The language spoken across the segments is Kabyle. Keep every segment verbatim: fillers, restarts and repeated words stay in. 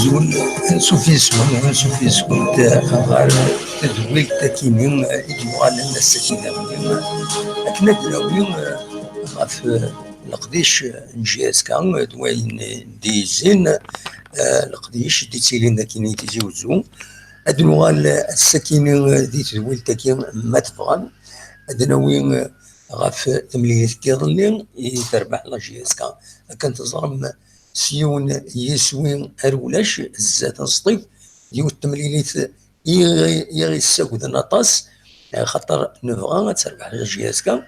Ansuf yis-wen, ansuf yis-went ɣer tedwilt akini i d-yuɣalen ass-agi daɣen, akken ad d-nawi ɣef leqdic n J S K d wayen d-yezzin, leqdic d-yettilin akini i Tizi Uzzu. Ad nuɣal ass-akini di tedwilt-agi, ma tebɣam, ad nawi ɣef temlilit n yiḍelli i terbeḥ la J S K. Akken teẓrem, s yiwen yiswi ar ulac, zdat n Sṭif, yiwet temlilit i, i ɣ-issagden aṭas, xaṭer nebɣa ad terbeḥ la J S K,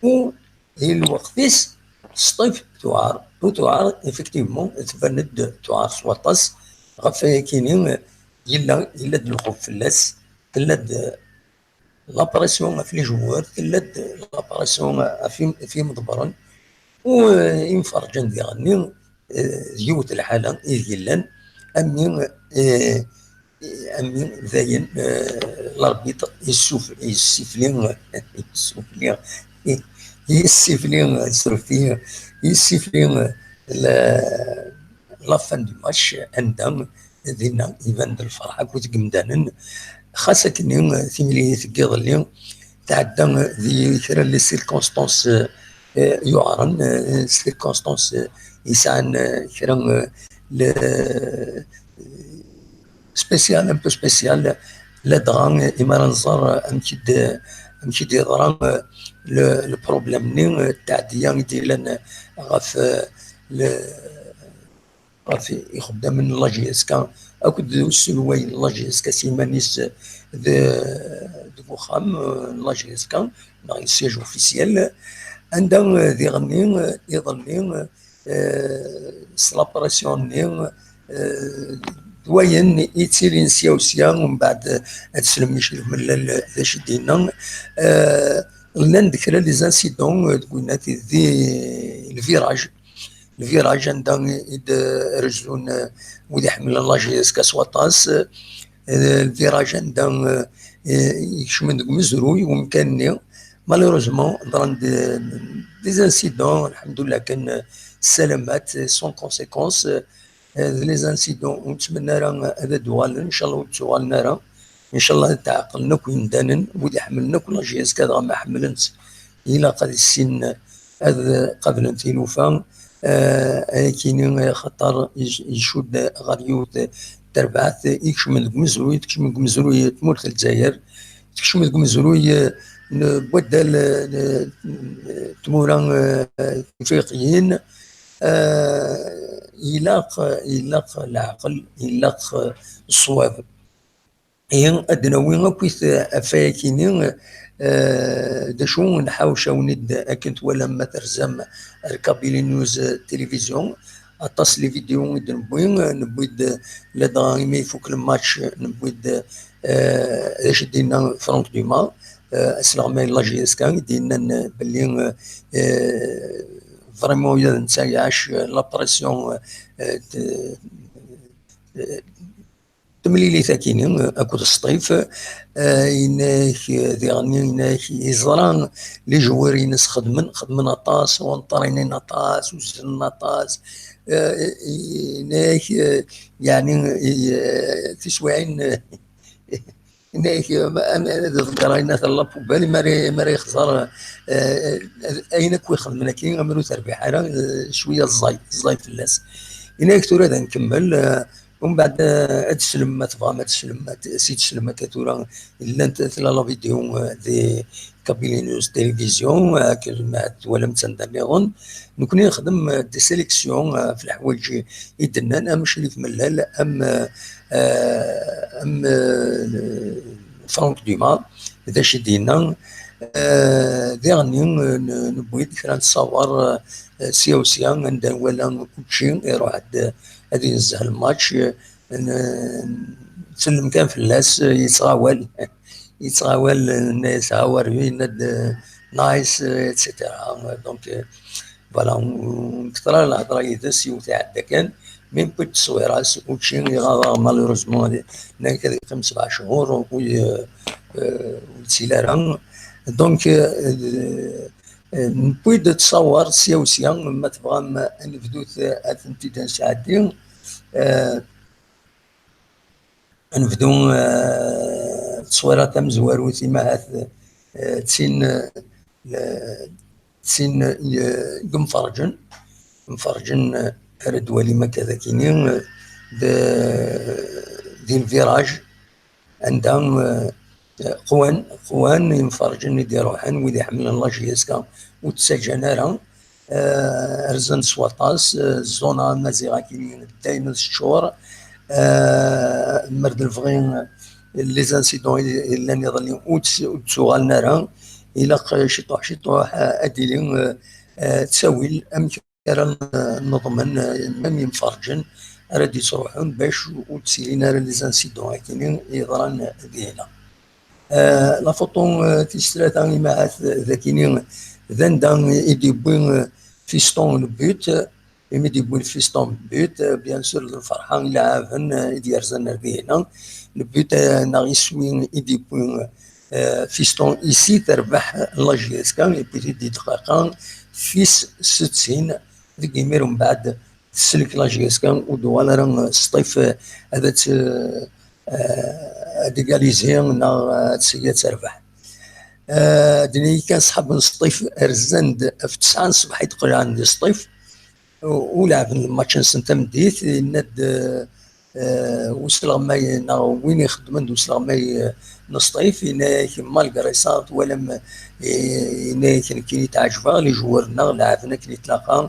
u di lweqt-is Sṭif tuɛer, u tuɛer, effectivement, tban-d tuɛer s waṭas. Ɣef wayakini, yella, yella-d lxuf fell-as, tella-d la pression ɣef les joueurs, tella-d la pression ɣef yim-, ɣef yimḍebbren, u, eh, imferrǧen diɣenni, eh, d yiwet lḥala ideg llan, am mi, eh, am mi dayen, eh, l'arbitre yessuf-, yessifli, yessifli, yessifli, surti, yessifli, eh, la, la fin du match, anda dinna iban-d lferḥ akked yimdanen. Xas akken, timlilit n yiḍelli tɛedda di kra n les circonstances, eh, yuɛren, eh, circonstances, eh, yesɛan, eh, kra, eh, le spécial, un peu spécial, ladɣa, eh, imi ara nẓer, eh, amek i d-, amek i d-yeḍra, eh, le, le problème-nni, eh, tɛeddi-a i d-yellan, eh, ɣef, eh, le, ɣef ixeddamen n la J S K akked uselway n la J S K s yiman-is de-, deg uxxam, eh, n la J S K, neɣ i siège officiel, anda, eh, diɣenni, eh, iḍelli, eh, s la pression-nni, eh, d wayen yettilin sya u sya, umbeɛd, eh, ad teslem i Crif Mellal, eh, d acu i d-yenna. Eh, llan-d kra les incidents, eh, deg winat di le virage, le virage anda i d-rezzun, eh, wid iḥemmlen la J S K s waṭas, eh, le virage anda, eh, ikecmen deg umezruy umkan-nni. Malheureusement, ḍran-d, eh, des incidents, lḥemdullah kan, eh, ssalamat, eh, sans conséquence, eh, d les incidents ur nettmenni ara ad d-uɣalen, ncallah ur d-ttuɣalen ara. Ncallah ad tɛeqlen akk yimdanen, wid iḥemmlen akk la J S K, dɣa ma ḥemmlen-tt, ilaq ad issinen ad qablen tilufa, eh, ayakini, eh, xaṭer ic-, icudd ɣer yiwet terbaɛt, ikecmen deg umezruy, tekcem deg umezruy tmurt n Lezzayer, tekcem deg umezruy, eh, n waddal, eh, n, n tmura, eh, tifriqiyin, eh, ilaq, ilaq leɛqel, ilaq, eh, ṣṣwab. Ihi, ad d-nawi akkit ɣef wayakini, eh, d acu nḥawec awen-id akken twalam ma terzam ar Kabylie News Télévision. Aṭas les vidéos i d-newwi, newwi-d ladɣa imi ifuk le match, newwi-d, eh, d acu i d-yenna Franck Dumas, eh, asleɣmay n la J S K, i d-yennan belli, eh, vraiment ula d netta iɛac la pression, eh, de, eh, temlilit akini akked Sṭif, eh, yenna-ak, eh, diɣenni yenna-ak yeẓra les joueurs-ines xedmen, xedmen aṭas, ur nṭerrinen aṭas, ur zedlen aṭas, eh, yenna-ak, eh, yeɛni, eh, tiswiɛin, eh, yenna-ak, eh, ma, ma, ad ḍeggreɣ yenna-t la poubelle, mi ara, mi ara yexẓer, eh, ayen akk ixedmen akini, amer ur terbiḥ ara, eh, cwiya ẓẓay, ẓẓay fell-as. Yenna-ak tura ad nkemmel, eh, Umbeɛd, eh, ad teslem, ma tebɣam ad teslem, ad, s i teslem akka tura, llant tla la vidéo, eh, di Kabylie News Télévision, eh, akken ma twalam-tt anda nniḍen. Nekni nexdem, eh, des sélections, eh, ɣef leḥwayeǧ i d-nnan, am Crif Mellal, am, eh, eh, am, eh, Franck Dumas, d acu i d-yenna. Eh, diɣenni, eh, n-, newwi-d kra n tṣawer, eh, sya u sya, anda nwala učči iruḥ-d, eh, ad inezzeh lmatch, eh, n-, nsellem kan fell-as, eh, yettɣawal, yettɣawal, eh, yenna-yas how are you, yenna-d, eh, nice, eh, et cetera. Donc, eh, voilà, ur nekter ara lehḍra yid-s, yiwet iɛedda kan, mi newwi-d tteswira-s, učči iɣaḍ-aɣ, malheureusement, ad, nekk ad yeqqim sebɛa cchur, ur y-, eh, eh, ur yettili ara. Donc, eh, eh, newwi-d ttṣawer sya u sya, ma tebɣam ad nebdut, eh, ad tent-id-nesɛeddi. Eh, Nebdu, eh, d tteswira tamezwarut, imahat, eh, d tin, eh, d tin, eh, n yimferǧen, imferǧen, eh, ara d-twalim akka d akini, eh, d, di lviraj, anda, eh, qwan, qwan imferǧen i d-iruḥen, wid iḥemmlen la J S K ur ttaǧǧan ara, eh, rzan s waṭas, eh, zzona amaziɣ akini daymen teččur, eh, mer d lebɣi, eh, les incidents i, i llan iḍelli ur tt-, ur d-ttuɣalen ara, ilaq, eh, ciṭuḥ, ciṭuḥ, eh, ad d-tili, eh, eh, ttawil amek ara n-, neḍmen, eh, même imferǧen ara d-yettruḥun bac ur d-ttilin ara les incidents akini yeḍran dihna. Eh, la photo, eh, tis tlata, imahat d akini d anda i d-yewwi, eh, fiston le but, imi d-yewwi le fiston le but, eh, bien sûr, d lferḥa i leɛɛaben, eh, i d-yerzan ar dihna. Le but, eh, neɣ iswi i d-yewwi, eh, fiston ici, terbeḥ la J S K, yewwi-t-id di dqiqa tis settin, deg imir umbeɛd teslek la J S K, ur d-uɣal ara Sṭif, eh, ad tt-, eh, ad égaliser neɣ ad tt-, ad terbeḥ. Eh, d neyya kan ṣṣḥab n Sṭif rzan-d ɣef tesɛa n ṣṣbeḥ i d-qelɛen di Sṭif, u, u leɛben lmatch-nsen tameddit, yenna-d, eh, eh, usleɣmay neɣ win ixeddmen d usleɣmay, eh, n Sṭif, yenna-yak, malgré ça, twalam, eh, yenna-yak, nekkini tɛejbeɣ, les joueurs-nneɣ leɛben akken i tlaqi,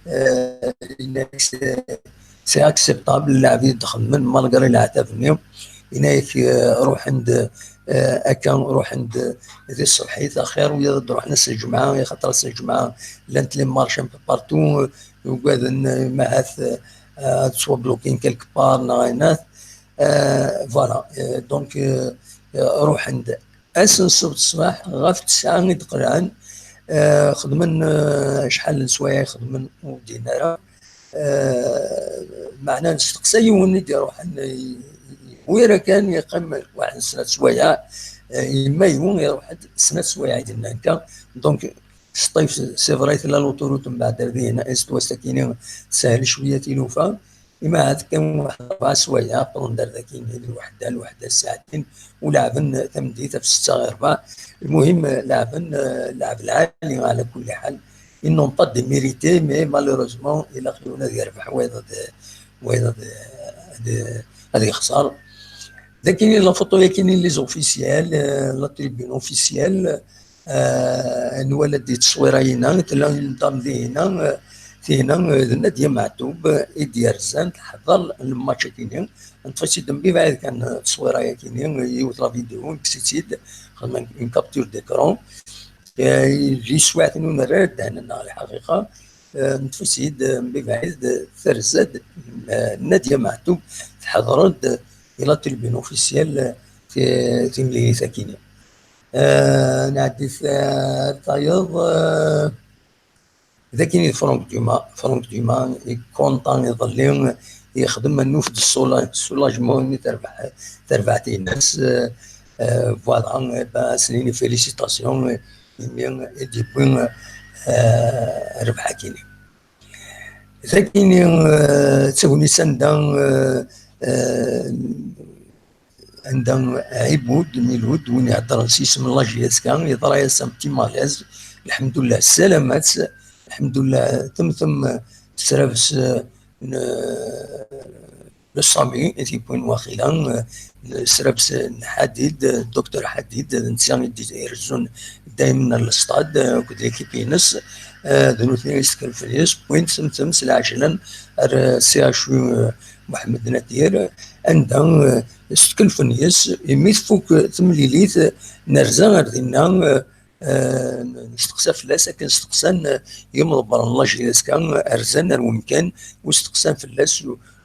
eh, yenna-yak, c'est, c'est acceptable, lɛeb i d-xedmen, malgré leɛtab-nni, yenna-yak, eh, ruḥen-d, eh, akka, ruḥen-d di tṣebḥit, axir wiyaḍ ad d-ruḥen ass n lǧemɛa, axaṭer ass n lǧemɛa llant les marches un peu partout, ugaden, eh, mahat, eh, ad ttwablukin quelque part neɣ ayen. Eh, voilà. Eh, donc, eh, eh, ruḥen-d ass n ssebt ṣṣbeḥ ɣef tesɛa i d-qelɛen. Eh, xedmen, eh, acḥal n swayeɛ i xedmen ur din ara. Eh, meɛna nesteqsa yiwen i d-iruḥen, eh, wira kan yeqqim waḥed n snat swayeɛ, eh, yemma yiwen iruḥ-d snat swayeɛ i d-nnan kan. Donc, Sṭif, c'est vrai, tella l'autoroute mbeɛd ar dihna, est ouest akini teshel cwiya tilufa, ima ahat kan waḥed rebɛa swayeɛ, wwḍen-d ar dakini d lweḥda, lweḥda ssaɛtin, u leɛben tameddit ɣef setta i rebɛa. Lmuhim, leɛben, eh, leɛb lɛali ɛla kulli ḥal. Ils n'ont pas démérité, mais malheureusement, ilaq yiwen ad yerbeḥ, wayeḍ ad, wayeḍ ad, ad, ad yexṣer. Dakini la photo yakini les officiels, eh, la tribune officielle, eh, nwala-d i tteswira-ina, tella une dame dihina, eh, tihina, eh, d Nadia Meɛtub, eh, i d-yerzan, teḥḍer lmatch-akini. Neṭṭef-itt-id mebɛid kan, eh, tteswira-yakini, eh, yiwet la vidéo, nekkes-itt-id, xedmen une capture d'écran. Eh, di teswiɛt-nni ur nerra ara ddehn-nneɣ, lḥaqiqa. Eh, neṭṭef-itt-id, eh, mebɛid, eh, terza-d, eh, Nadia Meɛtub, teḥḍer-d, eh, i la tribune officielle, eh, ti-, timlilit-akini. Eh, nɛeddi ta-, tayeḍ, eh, d akini d Franck Dumas. Franck Dumas, i kontan iḍelli, yexdem annuf d soula-, soulagement-nni terbeḥ, terbeɛt-ines. Eh, eh, voilà, eh, ben, as-nini félicitations, eh, imi i d-yewwi, eh, rrbeḥ-akini. D akini, eh, d tagnit anda, eh, eh, anda Ɛibud Milud, win iheddren s yisem n la J S K, yeḍra-yas un petit malaise. Lḥemdullah, ssalamat. Lḥemdullah, temtem tesrabes, eh, n, le SAMU, i t-yewwin waqila, eh, tesrabes n Ḥadid, eh, docteur Ḥadid, d netta i d-irezzun daymen ar lestad, eh, akked l'équipe-ines, eh, d nutni i yesteklen fell-as, wwin-t temtem s lɛejlan ar, eh, C H U, eh, Muḥemmed Nadir, anda, eh, s tkelfen yes, imi tfuk temlilit, nerza ar dinna, eh, eh, nesteqsa fell-as, akken steqsan, eh, yimḍebbren n la J S K, rzan ar wemkan u steqsan fell-as,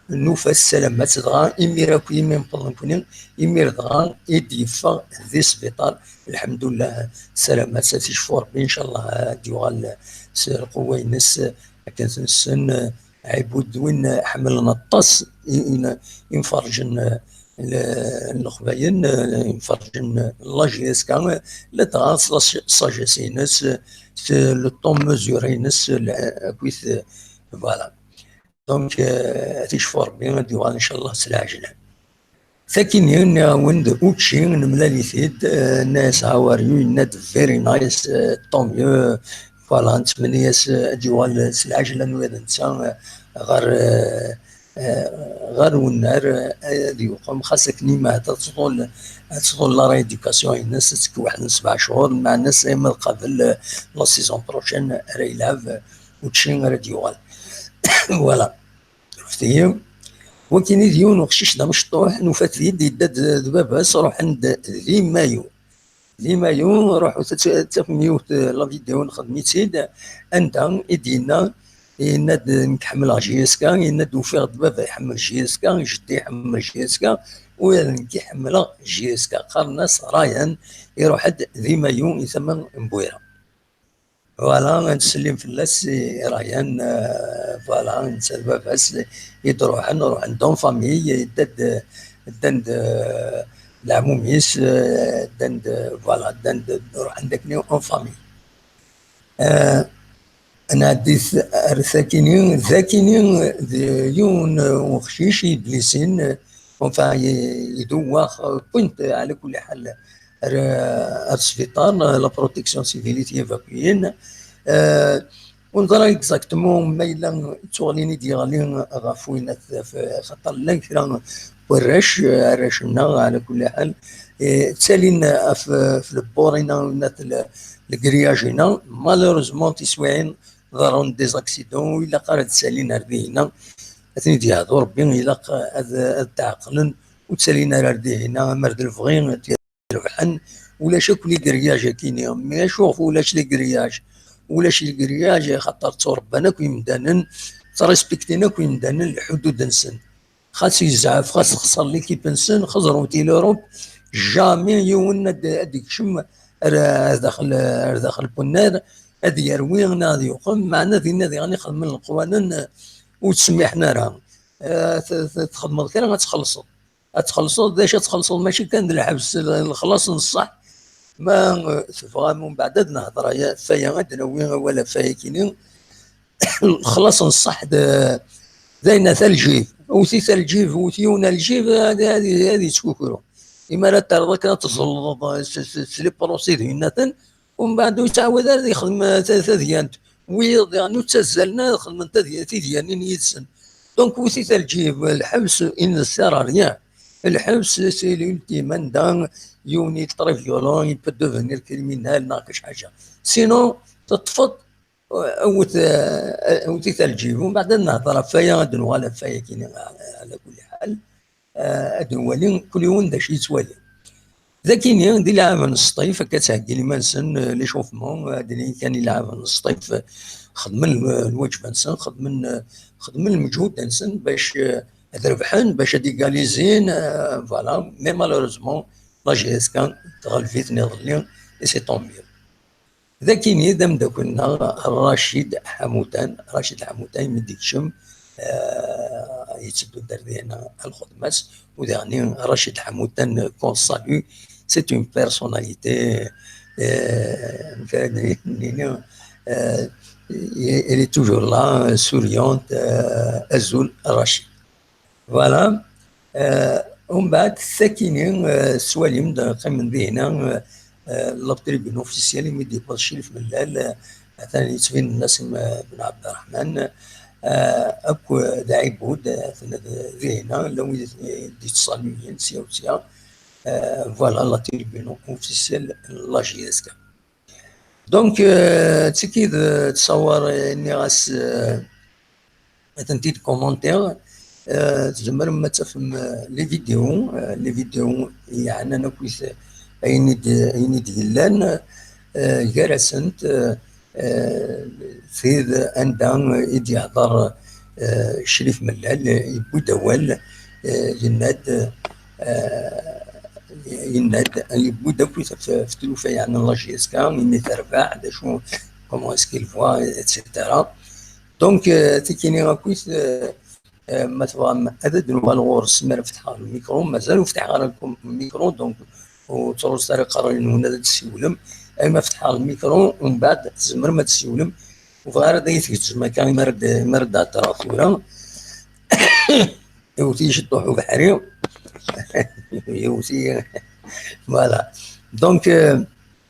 nufa-t ssalamat, dɣa imir akk imi newweḍ nekkni, imir dɣa i d-yeffeɣ di sbiṭar, lḥemdullah, ssalamat, ad t-yecfu Rebbi, ncallah ad d-yuɣal s lqewwa-ines, akken t-nessen, eh, Ɛibud d win ḥemmlen aṭas i, i, imferrǧen, eh, n Leqbayel, eh, imferrǧen n la J S K, ladɣa s la sagesse-ines, s le temps mesuré-ines, le, akkit, eh, voilà. Donc, eh, ad t-yecfu Rebbi, ad d-yuɣal, ncallah, s lɛejlan. Takini nniɣ-awen-d učči, nemlal-it-id, eh, nna-yas how are you, yenna-d very nice, eh, tant mieux. Voilà, nettmenni-yas, eh, ad yuɣal s lɛejla n wiyaḍ netta, eh, ɣer, eh, eh, ɣer unnar, eh, ad yuqem, xas akken imata ad tḍul, ad tḍul la rééducation-ines, ad tekk waḥed n sebɛa cchur, meɛna s ma tqabel, eh, la saison prochaine ara yelɛeb, eh, učči ara d-yuɣal. Voilà. Refti. Wakin i d yiwen uqcic d amecṭuḥ, nufa-t-id, yedda-d d baba-s, ruḥen-d di Mayu. Di Mayu, ruḥut ad t-, ad tafem yiwet, eh, la vidéo nxedm-itt-id, anda i d-yenna, yenna-d: "Nekk ḥemmleɣ J S K", yenna-d: "Ufiɣ-d baba iḥemmel J S K, jeddi iḥemmel J S K, ula d nekk ḥemmleɣ J S K." Qqaren-as Ryan, iruḥ-d di Mayu, i tama n Bwira. Voilà, ad ttsellim fell-as i Ryan, euh, voilà, netta d baba-s i d-ruḥen, ruḥen-d en famille, ddan-d, ddan-d, euh, leɛmum-is, euh, ddan-d, voilà, ddan-d, ruḥen-d akken en famille. Euh, nɛeddi ar takini, d akini d yiwen uqcic i d-lisin, enfin, i-, idewwax, euh, wwin-t, ɛla kulli ḥal, ar, ar sbiṭar, la protection civile i t-yévacuyin. Euh, ur neẓra exactement ma yella d tuɣlin i d-yeɣli ɣef winat, ɣef, xaṭer llan kra n warrac, arrac-nneɣ, ɛla kulli ḥal, eh, ttalin ɣef, ɣef lebbur-ina, winat le, le grillage-ina. Malheureusement, tiswiɛin ḍerrun des accidents, ur ilaq ara ad ttalin ar dihina. Ad ten-id-yehdu Rebbi, ilaq ad, ad tɛeqlen, ur ttalin ara ar dihina, amar d lebɣi, ad rebḥen. Ulac akk les grillages akini. Mais acuɣef ulac les grillages? Ulac les grillages, xaṭer tturebban akk yimdanen, ttrespektin akk yimdanen lḥudud-nsen. Xas yezɛef, xas texṣer l'équipe-nsen, xeẓrent i l'Europe, jamais yiwen ad, ad d-ikcem ar, ar daxel, ar daxel n unnar, ad yerwi neɣ ad yuqem, meɛna dinna diɣen i xedmen leqwanen, ur ttsemmiḥen ara. Eh, t-, t-, txedmeḍ kra ad txellṣeḍ. Ad txellṣeḍ, d acu ad txellṣeḍ? Mačči kan d lḥebs, l-, lexlaṣ n ṣṣeḥ. Ma, eh, tebɣam umbeɛd ad nehder aya, ɣef waya, ad d-nawi awal ɣef wayakini. Lexlaṣ n ṣṣeḥ d, d ayen ata lǧib. Wwet-it ar lǧib, wwet yiwen ar lǧib, ad, ad, ad yettkukru. Imi ara terreḍ akken ad tẓelleḍ s, s, s les procédures-nnaten, umbeɛd ur yettɛawad ara ad yexdem ta-, tadyant. Wiyaḍ diɣen ur ttazzalen ara ad xedmen tadya-, tidyanin yid-sen. Donc, wwet-it ar lǧib, lḥebs, il ne sert à rien. Lḥebs, c'est l'ultime, anda yiwen il est très violent, il peut devenir criminel, neɣ kra ḥaǧa. Sinon, teṭṭfeḍ, wwet, eh, wwet-it ar lǧib. Umbeɛd ad nehder ɣef waya, ad nuɣal ɣef wayakini, ɛla kulli ḥal. Eh, ad nwali kul yiwen d acu yettwali. D akini, di lɛab n Sṭif, akka ttheggin iman-nsen, eh, l'échauffement, eh, ad nini kan i lɛab n Sṭif, eh, xedmen l-, lwaǧeb-nsen, xedmen, eh, xedmen lmeǧhud-nsen bac, eh, ad rebḥen, bac ad égalisin, eh, voilà. Mais malheureusement, la J S K tɣelb-iten iḍelli, et c'est tant mieux. D akini d ameddakel-nneɣ Racid Ḥamutan. Racid Ḥamutan, mi d-ikcem, eh, yetteddu-d ar dihina ar lxedma-s, u daɣen Racid Ḥamutan, qu'on salue, c'est une personnalité, eh, amek ara d-nini, eh, elle est toujours là, souriante, eh, azul Racid. Voilà. Euh, umbeɛd, takini, euh, tettwalim-d, qqimen dihina, euh, euh, la tribune officielle, imi d-yewweḍ Crif Mellal, euh, atan yettbin-d Nasim, euh, Ben Ɛebderreḥman, euh, akk, euh, d Ɛibud, euh, atan d-, dihina, llan wid i d-yettṣaluyen sya u sya. Euh, voilà, la tribune officielle n la J S K. Donc, euh, tiki d ttṣawar, euh, nniɣ-as, euh, atenti deg commentaire, euh, tzemrem ad tafem, euh, les vidéos, euh, les vidéos yeɛnan akkit ayen i d-, ayen i d-yellan, euh, gar-asent, euh, euh, tid anda i d-yehder, euh, Crif Mellal, yewwi-d awal, euh, yenna-d, euh, yenna-d, yewwi-d akkit ɣef, ɣef tlufa yeɛnan la J S K, imi terbeḥ, d acu, comment est-ce qu'il voit, et cetera. Donc, euh, tikini akkit, euh, euh, ma tebɣam ad d-nuɣal ɣur-s, mi ara fetḥeɣ lmikru, mazal ur fetḥeɣ ara lmikru, donc ur ttruẓet ara iqerruyen-nwen ad d-tessiwlem. Ay ma fetḥeɣ lmikru, umbeɛd tzemrem ad tessiwlem. Ur bɣiɣ ara ad iyi-tgezzem akka, imi ara d-, imi ara d-heddreɣ tura. Iwet-iyi ciṭuḥ ubeḥri. Yiwet-iyi. Voilà. Donc, euh,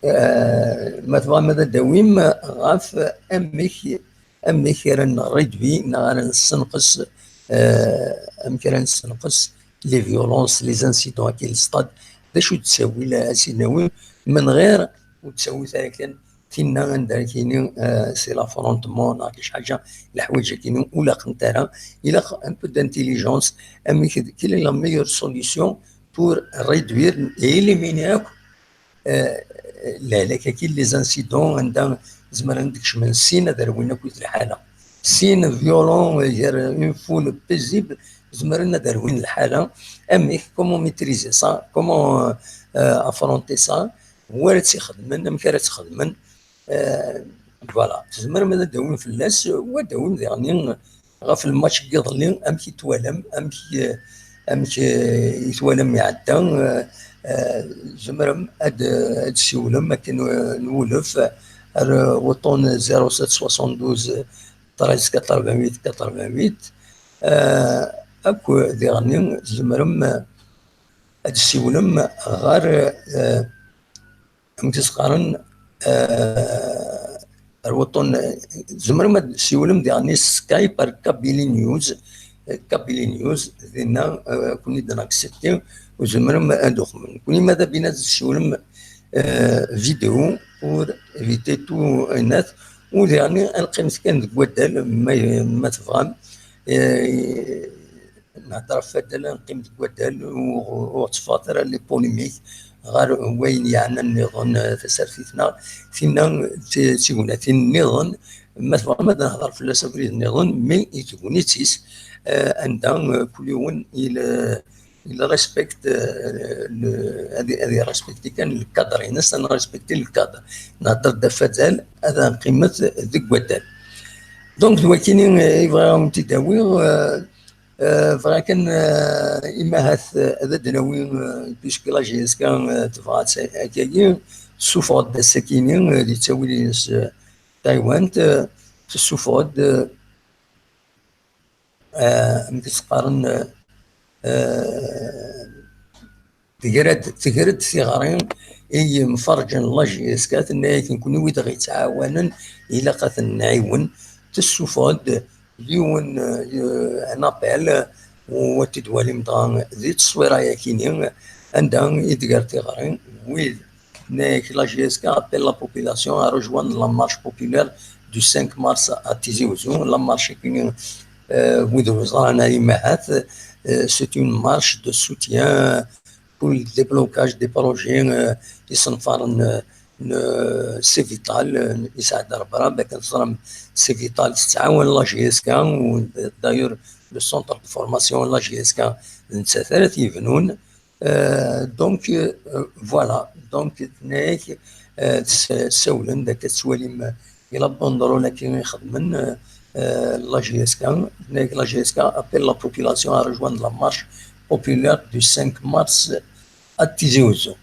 euh, ma tebɣam ad d-tawim ɣef amek, amek ara nréduit neɣ ara nessenqes, euh, amek ara nessenqes les violences, les incidents, à quel stade, d acu d ttawil, ad s-nawi, menɣir ur ttawit ara kan tinna anda ara k-yini, euh, c'est l'affrontement, neɣ kečč ḥaǧa, leḥwayeǧ akini ur laqent ara. Ilaq un peu d'intelligence, amek d, quelle est la meilleure solution pour réduire et éliminer akk, euh, lehlak-agi, les incidents, anda zemren ad kecmen sin ad rwin akk lḥala. Sin violent, euh, gar une foule paisible, zemren ad rwin lḥala. Amek, comment maîtriser ça, comment, euh, euh, affronter ça, war ad tt-ixedmen, amek ara tt-xedmen. Euh, voilà, tzemrem ad d-tawim fell-as, u ad d-tawim diɣen ɣef lmatch n yiḍelli, amek i twalam, amek, amek, euh, i twalam iɛedda, euh, euh, tzemrem ad, ad d-tsiwlem akken, euh, nwulef ar, euh, wuṭṭun zéro sept soixante-douze treize quatre-vingt-huit quatre-vingt-huit, euh, akk diɣen tzemrem, euh, ad d-tsiwlem ɣer, euh, amek i s-qqaren, euh, ar wuṭṭun, tzemrem ad d-tsiwlem diɣen s Skype ar Kabylie News, euh, Kabylie News, dinna, euh, ad ken-id-naccepti, u tzemrem ad uxmen. Kuni ma d abin ad d-tsiwlem, euh, vidéo pour éviter tout, euh, net, u diɣen ad neqqimet kan deg waddal, ma, ma tebɣam. Euh, Nehder ɣef waddal, neqqim deg waddal, ur, ur ɣ-tteffɣet ara les polémiques ɣer wayen yeɛnan nniḍen, eh, tasertit-nneɣ. Tinna d ti-, d tignatin nniḍen, ma tebɣam ad nehder fell-as abrid nniḍen, mais i tegnit-is, eh, anda, eh, kul yiwen il, il respecte, eh, le, ad, ad irespecti kan le cadre-ines, ad nrespecti le cadre. Nehder-d ɣef waddal, ad nqqimet deg waddal. Donc, d wakini, eh, i bɣiɣ ad wen-t-id-awiɣ, eh, Euh, bɣiɣ kan, euh, imahat, euh, ad d-nawi, euh, puisque la J S K, euh, tebɣa-tt akkagi, tessufeɣ-d ass-akini, euh, di ttawil-ines, euh, taywant, euh, tessufeɣ-d, euh, euh, amek i s-qqaren, euh, euh, Tegra-d, tegra-d tiɣri i yimferǧen n la J S K, tenna-yak, nekkni wid ɣ-yettɛawanen, ilaq ad ten-nɛiwen. Tessufeɣ-d yiwen, euh, un appel, u ad t-id-twalim dɣa di tteswira-yakini, anda i d-tger tiɣri, wid, tenna-yak, la J S K appelle la population à rejoindre la marche populaire du cinq mars à Tizi Ouzou. La marche-akini, euh, wid ur ẓran ara imahat, euh, c'est une marche de soutien pour le déblocage des projets, euh, isenfaren, euh, n, euh, Sevital, euh, yesɛedda Rebbi, akken teẓram, Sevital tettɛawan la J S K, u d'ailleurs le centre de formation la J S K d nettat ara t-yebnun. Euh, donc, euh, voilà, donc, tenna-yak, euh, ts-, tsawlem, d akka tettwalim, euh, i la banderole-agi i xedmen, euh, euh, la J S K, tenna-yak, la J S K appelle la population à rejoindre la marche populaire du cinq mars à Tizi Ouzou.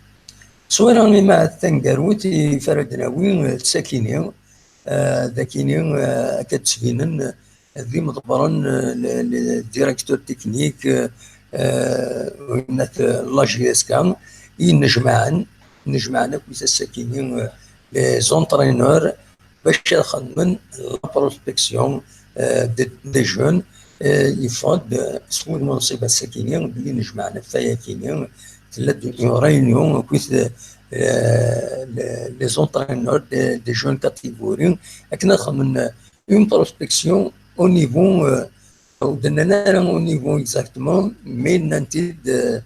Tteswira-nni ma taneggarut i ara d-nawi, euh, d sakini, euh, d akini, euh, akka d-ttbinen, euh, d imḍebbren, euh, le, le directeur technique, euh, euh, n la J S K, i nnejmaɛen, nnejmaɛen akk ass-akini, euh, les entraîneurs, bac ad xedmen la prospection, euh, de, des jeunes, euh, yeffeɣ-d, euh, s wudem unṣib ass-akini, belli nejmaɛen ɣef wayakini, tella-d une réunion akkit, euh, les, les entraîneurs des, des jeunes catégories, akken ad xedmen, euh, une prospection au niveau, euh, ur d-nnan ara au niveau exactement, mais nnan-t-id, euh,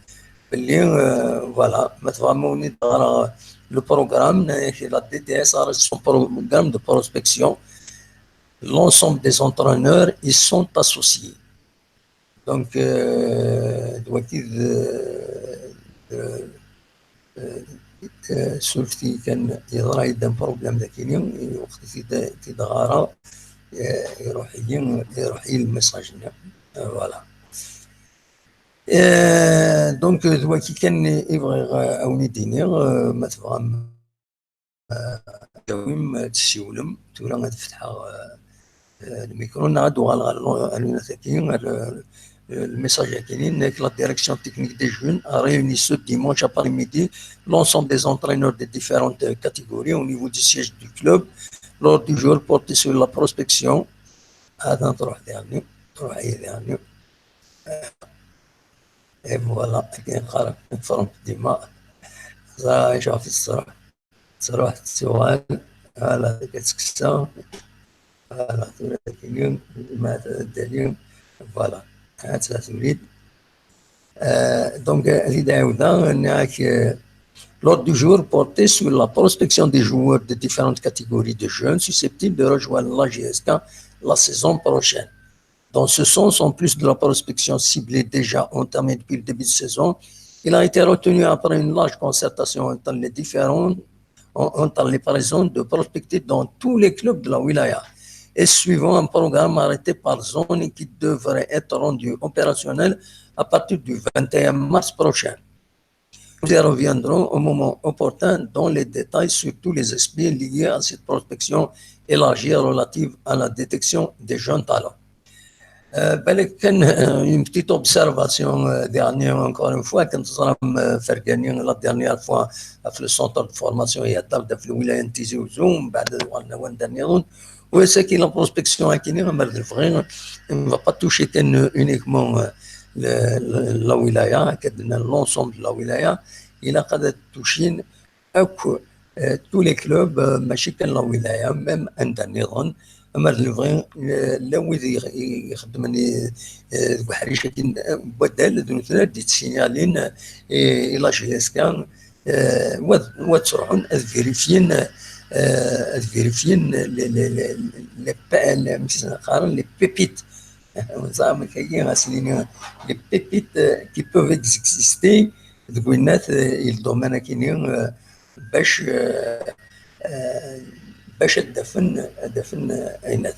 belli, euh, voilà, ma tebɣam ad wen-id-ɣreɣ le programme, la D T S a reçu son programme de prospection, l'ensemble des entraîneurs, ils sont associés. Donc, euh, d wagi d, euh, euh, euh, surfti kan yeḍra-yi-d un problème dakini, waqt i t-id-, t-id-ɣareɣ, euh, iruḥ-iyi, iruḥ-iyi le message-nni. Euh, voilà. Euh, donc, d wagi kan i bɣiɣ, euh, ad wen-id-iniɣ, euh, ma tebɣam, euh, ad tawim, ad tessiwlem. Tura ad fetḥeɣ, euh, euh, le micro, neɣ ad uɣaleɣ ɣer lu-, ɣer lunat-agi, ɣer, euh, le message à Kinin, que la direction technique des jeunes a réuni ce dimanche après-midi l'ensemble des entraîneurs des différentes catégories au niveau du siège du club. L'ordre du jour portait sur la prospection. هذا نروح يعني، نروح يعني. Et voilà, كاين قرار فرونك ديما. صافي، شوف الصراحة. تروح تسوال، voilà، كتكسى، voilà، تولي اليوم، ما تبدا اليوم، voilà، هات توليد. Euh, donc, euh, l'idée, euh, l'ordre du jour portait sur la prospection des joueurs de différentes catégories de jeunes susceptibles de rejoindre la J S K la saison prochaine. Dans ce sens, en plus de la prospection ciblée déjà entamée depuis le début de saison, il a été retenu après une large concertation entre les différents, en- entre les présents de prospectifs dans tous les clubs de la wilaya et suivant un programme arrêté par zone qui devrait être rendu opérationnel à partir du vingt et un mars prochain. Nous y reviendrons au moment opportun dans les détails sur tous les aspects liés à cette prospection élargie relative à la détection des jeunes talents. Euh, بالك كان une petite observation, euh, dernière, encore une fois, كنت زرام, euh, فرقاني la dernière fois في le centre de formation يهضر في الولايه نتيزي وزو من بعد وان دانيون. وساكي la prospection هاكيني غير ما نبغي, on va pas toucher كان uniquement, euh, la wilaya, كدنا l'ensemble de la wilaya. Il a قد touché اكو, آه، tous les clubs, آه، ماشي كان la wilaya, même عندنا نظن. اما نبغي, آه، لا ويد يخدمني, آه، بحريشه كي بدل دون ثلاث دي تسينالين, آه، الى جي اس كان, آه، وتروحون الفيريفيين, آه، الفيريفيين les, les, les, les, les, les pépites. زعما كاين غاسلين les pépites, آه، qui peuvent exister دوك وينات, آه، الدومين كيني, آه، باش, آه، آه، باش الدفن, الدفن, آه، عينات.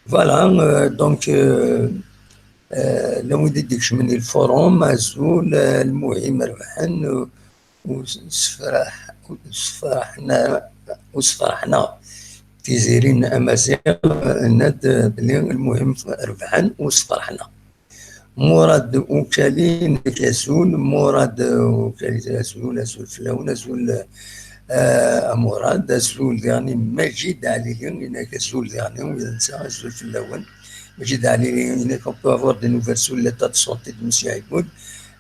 Voilà, euh, donc, euh, euh, لو ديك شمني الفوروم مازول, آه، المهم ربحن و- وسفرح وسفرحنا وسفرحنا في زيرين امازيغ, آه، ناد بلي المهم ربحن وسفرحنا. مراد وكالي كازول, مراد وكالي كازول, ازول فلاون, ازول, آه، مراد, ازول يعني مجيد علي, يعني كازول يعني, وينسى ازول فلاون. مجيد علي, يعني كون بو افوار دي نوفيل سو ليتا دو سونتي دو مسيو عيبود.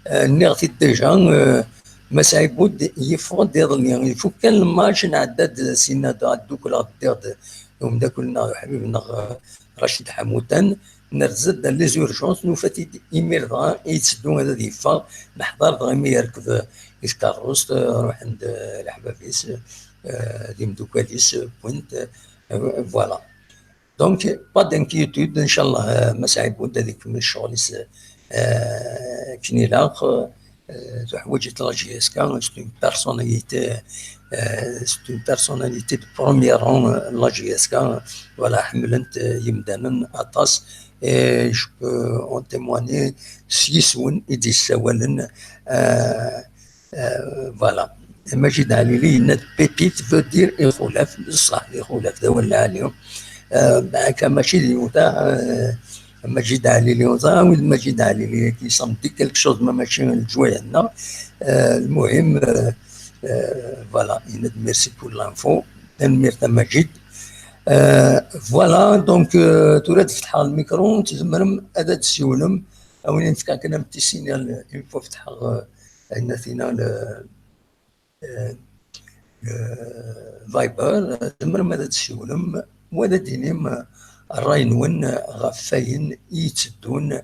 آه، نيغتي ديجا, آه، مس عيبود يفوق ديض لي, يفوق كان الماتش نعداد سينا دو كل غديض يوم دا كلنا حبيبنا, آه، راشد حموتان. نرزد لي زورجونس نوفاتي ايمير دغا يتسدو هذا ديفا. نحضر دغا مي يركب يسكاروس, روح عند الحبابيس, آه، دي مدوكاليس, بوينت, آه، voilà. Donc, pas d'inquiétude, ان شاء الله, آه، ما سعيب ود هذيك من الشغل يس-, آه، كنيلاق, آه، تحويجة la J S K, c'est une personnalité, euh, c'est une personnalité de premier rang, euh, la J S K, voilà, حملنت, آه، يمدانا اطاس, et je peux en témoigner, سيسون يدي السوالن, آه، آه، voilà. مجيد علي لي يناد pépite veut dire يخولف, بصح يخولف ذا ولا عليهم. آه، كان ماشي دي وتا, آه، مجيد علي لي وتا, وين مجيد علي لي كي سام دي quelque chose ما ماشي الجوي عندنا. آه، المهم, آه، آه، voilà, يناد merci pour l'info. تنميرت مجيد. آه، voilà, donc, آه، تولد فتح الميكرو, تزمرم هذا تسيولم. او نتكا كنا متي سينيال, اون فوا فتح, آه، عندنا فينا ل-, آه، آه، فايبر, آه، تزمرم هذا تسيولم, وهذا دينيم, آه، الراي نون, آه، غفاين يتسدون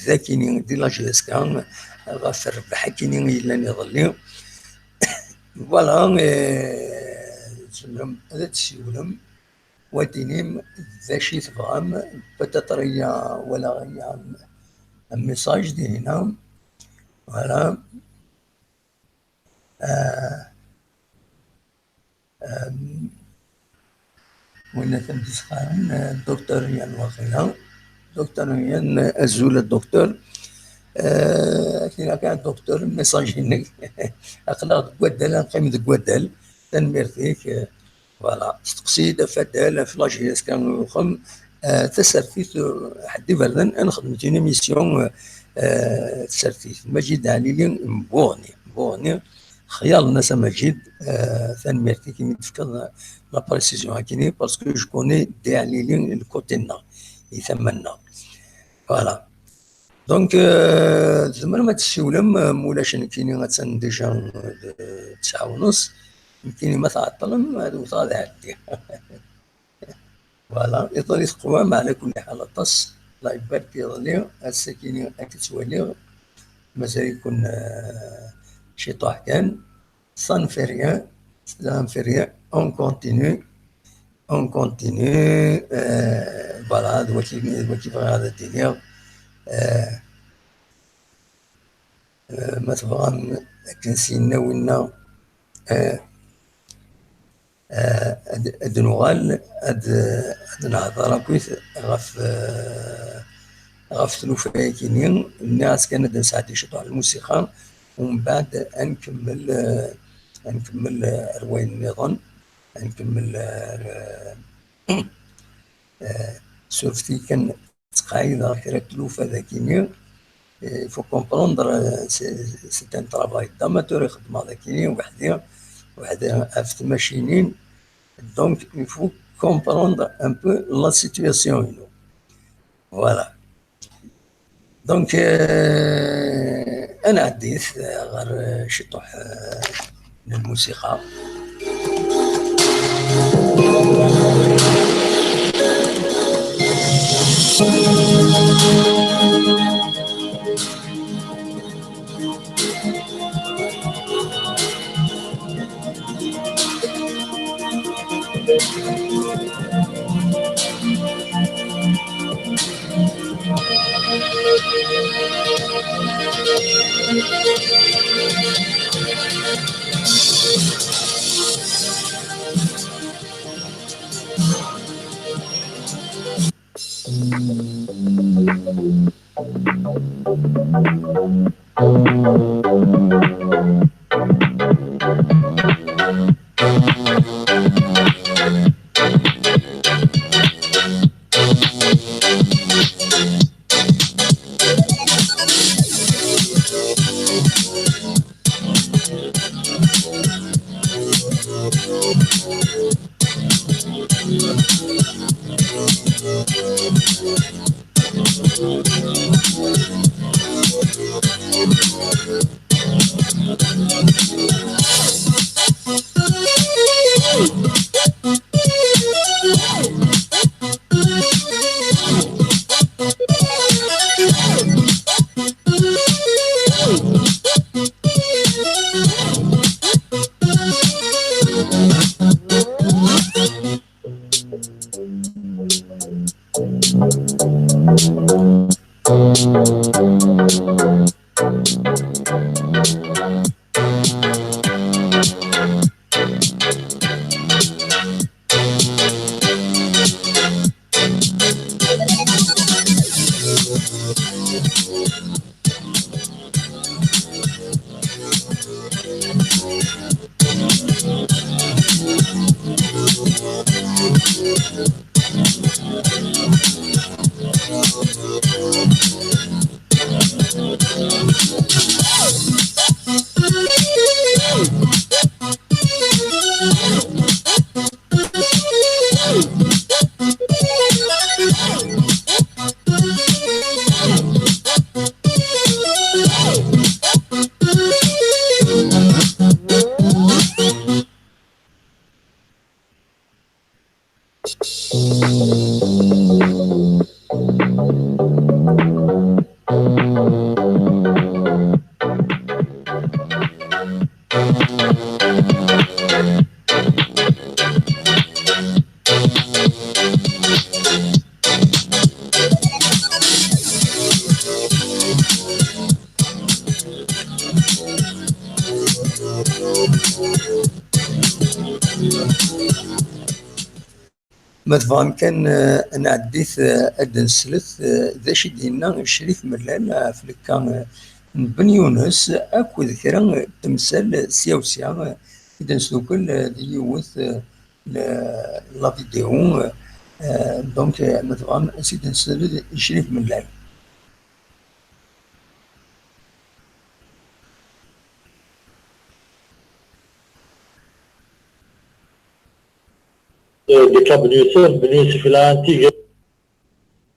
ذاكيني دي la J S K, آه، غف الربح كيني يلان يظلي. Voilà, آه، تزمرم هذا تسيولم, وتينيم ذا شي تبغام, peut-être هي ولا هي un message دي هنا. Voilà. آه، آم، ولا تمديسخان, آه، دكتور ريان واقيلا. دكتور ريان, آه، أزول الدكتور. آه، كاين كاع دكتور, ميساج هناك. أخلاق ديك ودال, نقيم ديك ودال. تنميرتيك, آه، voilà. تقصيد فدال في la J S K كان يخم. euh, tasertit, euh, ḥedd iberdan, ad nexdem une émission, euh, euh, tasertit. Maǧid Ɛlili n Buɣni. Buɣni, xyal n Nna Maǧid, euh, tanemmirt-ik imi d-tefkiḍ la précision akini, parce que je connais Dda Ɛlili le côté-nneɣ, i tama-nneɣ. Voilà. Donc, euh, tzemrem ad tessiwlem, euh, ma ulac nekkini attan déjà, euh, d-, tesɛa u nus. Nekkini ma tɛeṭṭlem, ad wteɣ ad ɛeddiɣ. Voilà, iḍelli teqwam, ɛla kulli ḥal aṭas. Allah ibarek iḍelli, ass-akini ad k-ttwaliɣ. Mazal-iken, euh, ciṭuḥ kan. Ça ne fait rien, ça ne fait rien. On continue, on continue. Euh, voilà, d waki, d waki bɣiɣ ad d-iniɣ. Euh, euh, ma tebɣam akken s-yenna winna, euh, euh, ad, ad nuɣal ad, ad nehḍer akkit ɣef, euh, ɣef tlufa-yakini. Nniɣ-as kan ad d-nesɛeddi ciṭuḥ lmusiqa, umbeɛd ad nkemmel, euh, ad nkemmel, euh, ar wayen nniḍen, ad nkemmel, euh, ar, euh, surfet-iyi kan, ttqeɛɛideɣ kra n tlufa dagini. Il faut comprendre, euh, c'est, c'est un travail d'amateur i xeddmeɣ dagini, weḥdi, weḥdi ɣef tmacinin. Donc, il faut comprendre un peu la situation, you know. Voilà. Donc, euh, ad nɛeddi, euh, ɣer, euh, ciṭuḥ, euh, n lmusiqa. Ma tebɣam kan, eh, ad nɛeddit, eh, ad d-nslet, eh, d acu i d-yenna Crif Mellal ɣef lekka, eh, n Ben Yunes akked kra n temsal sya u sya, eh, i d-nesdukel, eh, di yiwet, eh, la, la vidéo, eh, Euh, donc, euh, ma tebɣam, ad tt-id-nessedred i Crif Mellal. Euh, de Kabnusef, Bnusef, il a intégré.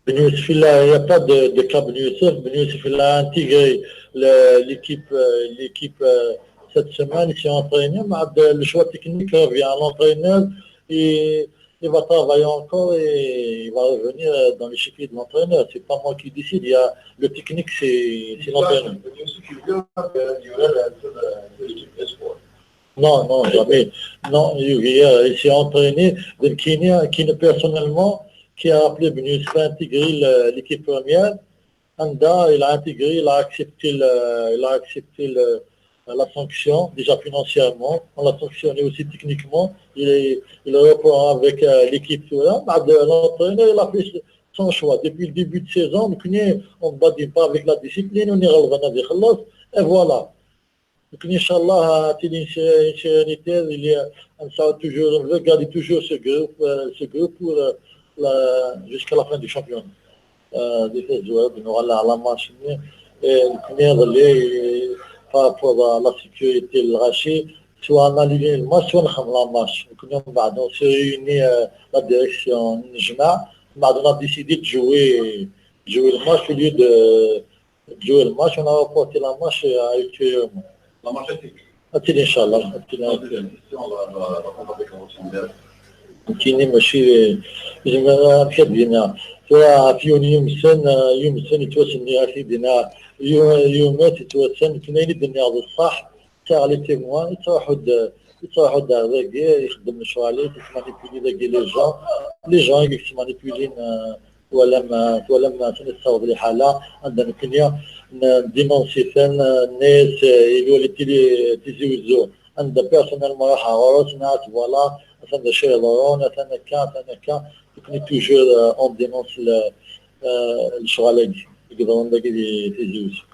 Bnusef, il a, il n'y a pas de, de Kabnusef. Bnusef, il a intégré le- l'équipe, euh, l'équipe euh, cette semaine. Il s'est entraîné. Mais de- le choix technique revient à l'entraîneur. Et il va travailler encore et il va revenir euh, dans l'échiquier de l'entraîneur. C'est pas moi qui décide. Il y a, le technique, c'est c'est l'entraîneur. Non, non, jamais. Non, il, il s'est entraîné. Donc, qui, qui, personnellement, qui a appelé Bnusef à intégrer le- l'équipe première. Anda, il a intégré, il a accepté, le- il a accepté le- la sanction, déjà financièrement. On l'a sanctionné aussi techniquement. Il, est- il reprend avec euh, l'équipe. Tout ça. Mais de- L'entraîneur, il a fait son choix. Depuis le début de saison, on ne bat pas avec la discipline, on est revenu avec l'autre. Et voilà. Donc, Inch'Allah, c'est une sé- une sérénité. Il y a, on sera toujours, on veut garder toujours ce groupe, euh, ce groupe pour euh, la- jusqu'à la fin du championnat. Euh, des fois, je vois, nous, on a la marche, mais, euh, le premier relais, par rapport à la sécurité, le rachis, soit on a le match, soit on a la marche. Donc, nous, on va- donc, c'est réuni euh, la direction, نجمع, on a décidé de jouer, de jouer le match au lieu de, de jouer le match, on a reporté la marche à ultérieurement. La marche est finie. Attends, Inch'Allah. Attends, la deuxième question, on va, on va, on va prendre avec Alexander. كاينين ماشي زعما كدينا. فيها في يوم يوم سن يوم سن يتوسن يا سيدنا. يوم يوم يتوسن كاينين الدنيا بصح. تاع les témoins يتروحوا د يتروحوا دار ذاكي يخدم شغالي يتمانيبيلي ذاكي les gens. Les gens يتمانيبيلين. Twalamt, twalamt, atan yessaweḍ liḥala, anda nekkni n-, ndénoncer-ten, nna-as, eh, il y a les télé-, Tizi Ouzou, anda personnellement ruḥeɣ ɣur-s, nna-as, voilà, atan d acu yeḍrun, atan akka, atan akka, nekkni toujours, eh, on dénonce le, eh, lecɣal-agi, i yeḍrun dagi di Tizi Ouzou.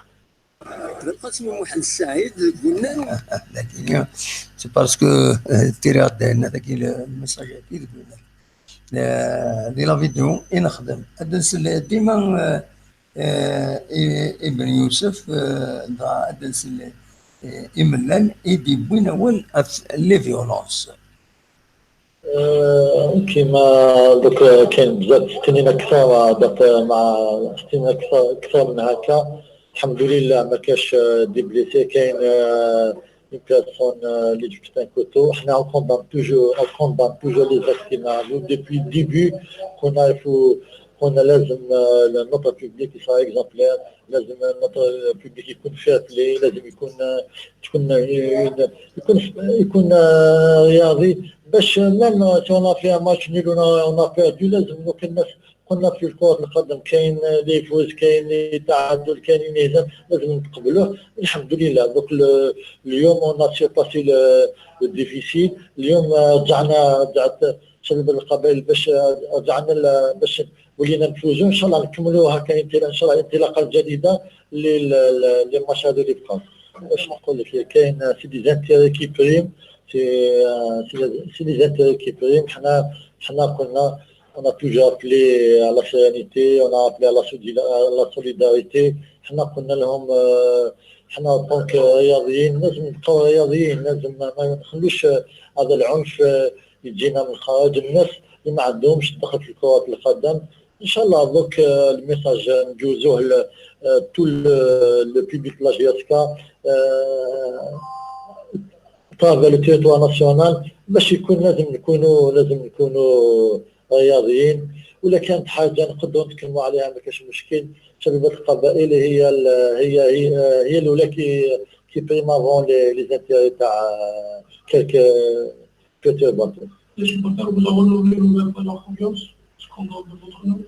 Belqasem Muḥend Saɛid deg unnar. Dagi, c'est parce que, euh, tira-d, dagi le message-agi deg unnar. Euh, di la vidéo i nexdem. Ad nsel dima, euh, euh, i, i Ben Youssef, euh, dɣa ad nsel, euh, i Mellal, i d-yewwin awal ɣef les violences. آه، كيما دوك كاين بزاف تستنينا أكثر، دوك مع تستنينا أكثر، أكثر من هكا. الحمد لله ما كاش، آه، des blessés، كاين، آه، une personne، آه، اللي جبت un couteau. حنا on condamne toujours، on condamne toujours les actes كيما هادو. Depuis le début كنا يفو، كنا لازم، آه، notre public يصير exemplaire. لازم notre public يكون fair play، لازم يكون، تكون، يكون، يكون رياضي، باش même si on a fait un match nul، on a perdu، لازم دوك الناس قلنا في كرة القدم كاين اللي يفوز، كاين اللي يتعادل، كاين اللي يهزم، لازم نتقبلوه. الحمد لله دوك ال-، اليوم on a surpassé le، le déficit. اليوم رجعنا، رجعت شباب القبائل باش رجعنا ل-، باش ولينا نفوزوا. إن شاء الله نكملوا هكا انطلاق، إن شاء الله الانطلاقة الجديدة لل-، لل-، للماتش هذا اللي بقى. واش نقول لك، كاين c'est des intérêts qui priment، c'est، c'est des intérêts qui priment. حنا، حنا قلنا، on a toujours appelé à la sérénité، on a appelé à la solida-، à la solidarité. حنا قلنا لهم، آه، حنا en tant que رياضيين لازم نبقاو رياضيين، لازم ما، ما نخلوش، آه، هذا العنف، آه، يجينا من خارج، الناس اللي ما عندهمش دخل في كرة القدم. إن شاء الله دوك، آه، le message نجوزوه ل-، آه، tout le، le public de la J S K، آه، travers le territoire national، باش يكون لازم نكونوا، لازم نكونوا رياضيين. ولا كانت حاجة نقدروا نتكلموا عليها ما كاش مشكل. شبيبة القبائل هي ال-، هي، هي، هي الأولى qui، qui prime avant les، les intérêts تاع quelques perturbateurs. Les supporters vous ont renouvelé leur, leur confiance, ce qu'on doit de votre nom ?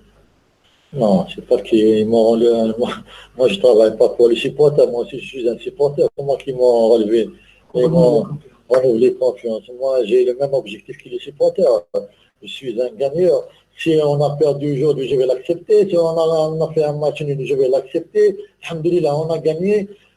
Non, c'est pas qu'ils m'ont relevé. Moi, moi, je travaille pas pour les supporters. Moi aussi, je suis un supporter. C'est moi qui m'ont relevé. Ils m'ont renouvelé confiance. Moi, j'ai le même objectif que les supporters. Je suis un gagneur. Si on a perdu aujourd'hui, je vais l'accepter. Si on a, on a fait un match nul, je vais l'accepter. Alhamdulillah, on a gagné.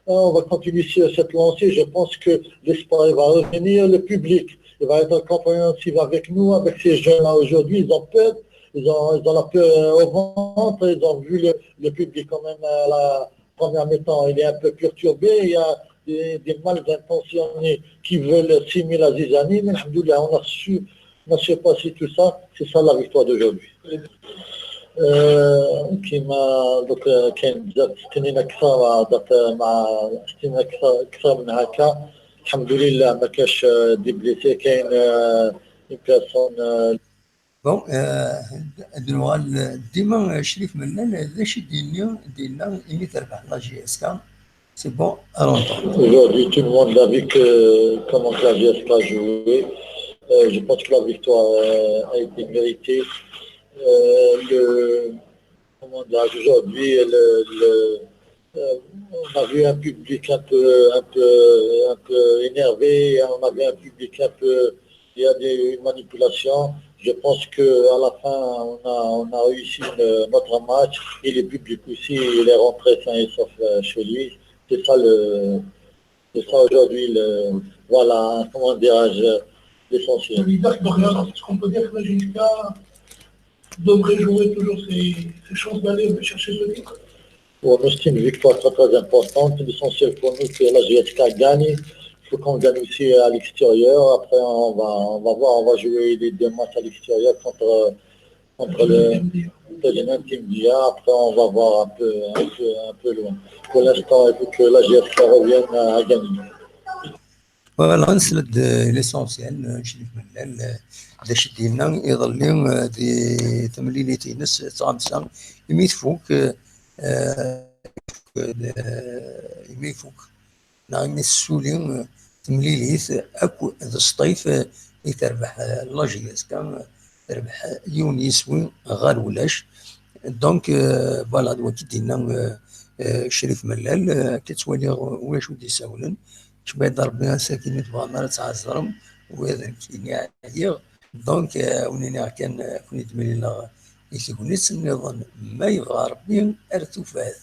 Euh, on va continuer sur cette lancée. Je pense que l'espoir, il va revenir. Le public, il va être compréhensif avec nous, avec ces jeunes-là aujourd'hui. Ils ont peur. ils ont, ils ont la peur au ventre, ils ont vu le, le public quand même à la première mi-temps, il est un peu perturbé, il y a des, des mal intentionnés qui veulent simer la zizanie, mais alhamdoulilah, on a su, on a surpassé tout ça, c'est ça la victoire d'aujourd'hui. كيما دوك كاين بزاف تنين اكثر، درت مع تنين اكثر اكثر من هكا. الحمد لله ما كاش دي بليسي، كاين اون بيرسون. Bon, d-nuɣal dima Crif Mellal d acu i d-yenna, d-yenna imi terbeḥ la J S K, c'est bon, rentre. Aujourd'hui, tout le monde a vu que comment que la J S K a joué. Euh, je pense que la victoire euh, a été méritée. Euh, le, comment dire, aujourd'hui, le, le, euh, on a vu un public un peu, un peu, un peu énervé, on a vu un public un peu, il y a des, une manipulation. Je pense que à la fin, on a, on a réussi une- notre match et le public aussi, il est rentré sain et sauf euh, chez lui. C'est ça le, c'est ça aujourd'hui le, voilà, comment dirais-je, Le l'essentiel. leader de Real, est-ce qu'on peut dire que la J S K devrait jouer toujours ses, ses chances d'aller chercher ce titre? Pour nous, c'est une victoire très, très importante. L'essentiel pour nous, c'est la J S K gagne. Il faut qu'on gagne aussi à l'extérieur. Après, on va, on va voir, on va jouer les deux matchs à l'extérieur contre, contre le Tajnan Team D A. Après, on va voir un peu, un peu, un peu loin. Pour l'instant, il faut que la J S K revienne à, à gagner. Voilà, nsel-d l'essentiel, Crif Mellal, d acu i d-yenna iḍelli di temlilit-ines d tɣamsa, imi tfuk, imi tfuk, neɣ imi tessuli temlilit akk d Sṭif i terbeḥ la J S K, terbeḥ yiwen yiswi ɣer ulac. Donc, voilà, d wagi d-yenna Crif Mellal, akka ttwaliɣ ulac ur d-isawlen. Kečč ma yedda Rebbi ass-agi mi tebɣam ara tɛezrem, ula d nekkini ɛyiɣ. Donc, wen-iniɣ kan, ad ken-id-mlileɣ i tegnit nniḍen, ma yebɣa Rebbi, ar tufat.